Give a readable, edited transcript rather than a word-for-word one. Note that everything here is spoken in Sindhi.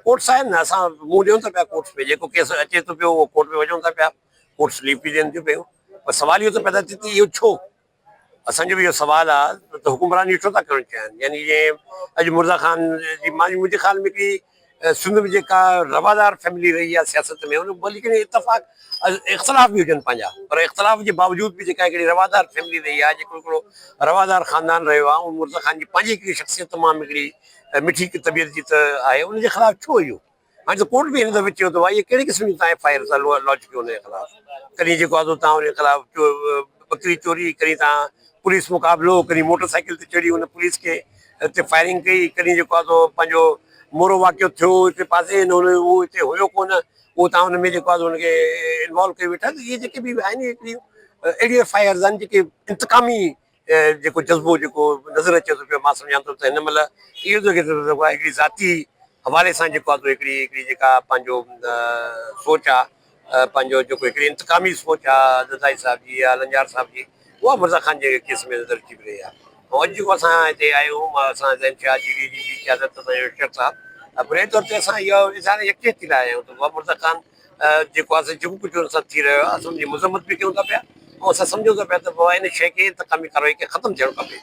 ڪورٽس آهن نه اسان منهن ڏيون ٿا پيا ڪورٽس ۾ جيڪو ڪيس اچي ٿو پيو اهو ڪورٽ ۾ وڃون ٿا پيا ڪورٽس رليف به ڏين ٿيون پيون پر سوال اهو ٿو پيدا ٿئي ته اهو ڇو؟ اسان جو به اهو سوال آهي ته حڪمران اهو ڇو ٿا ڪرڻ چاهين يعني جيئن اڄ مرزا خان جي منهنجي خيال ۾ هڪڙي سنڌ ۾ جيڪا روادار فيملي رهي آهي سياست ۾ ان ڀلي ڪري اتفاق اختلاف به هجن پنهنجا پر اختلاف جي باوجود به جيڪا هڪڙي روادار فيملي رهي آهي جيڪو هڪڙو روادار خاندان رهيو آهي ان مرزا خان جي پنهنجي هڪڙي شخصيت تمام هڪڙي مٺي طبيعت جي ته آهي ان جي خلاف ڇو اهو هاڻي ته ڪورٽ به هن دفعي چيو ته ڀائي اهي ڪهڙي قسم جون توهان ايف I R لاج ڪيو ان جي خلاف ڪڏهن جيڪو آهي سو توهان ان جي خلاف ٻڪري چوري ڪڏهن توهان پوليس مقابلو ڪڏهن موٽر سائيڪل تي چڙهي ان پوليس کي تي فائرنگ ڪئي ڪڏهن جيڪو آهي سو پنهنجو مورو واقعو ٿيو هتي پاسي هن اهو هتي هيو ڪونه اهو توهان ان ۾ جيڪو آهي سو ان کي انوالو ڪيو ويٺا ته اهي جيڪي به آهن هڪڙيون اهڙيون ايف I آرز آهن جيڪي انتقامي جيڪو جذبو جيڪو نظر اچي ٿو پيو مان سمجهان ٿو ته هن مهل اهو ٿو ٿئي هڪڙي ذاتي حوالي سان جيڪو آهي هڪڙي هڪڙي جيڪا پنهنجو سوچ آهي پنهنجو جيڪو هڪڙي انتقامي سوچ آهي ددائي صاحب جي يا لنجار صاحب جي اها مرزا خان جي ڪيس ۾ نظر اچي رهي آهي ۽ اڄ جيڪو اسان هتي آيا آهيون اسان زين شاهه جي ڊي جي بي قيادت اسان جو ارشد صاحب بنيادي طور تي اسان اهو اظهار يڪجهتي لاء آيا آهيون ته مرزا خان جيڪو آهي سو جيڪو ڪجهه ان سان ٿي رهيو آهي اسان ان جي مذمت به ڪيون ٿا پيا ۽ اسان سمجهون ٿا پيا ته بابا ان شيء کي انتقامي ڪارروائي کي ختم ٿيڻ کپي.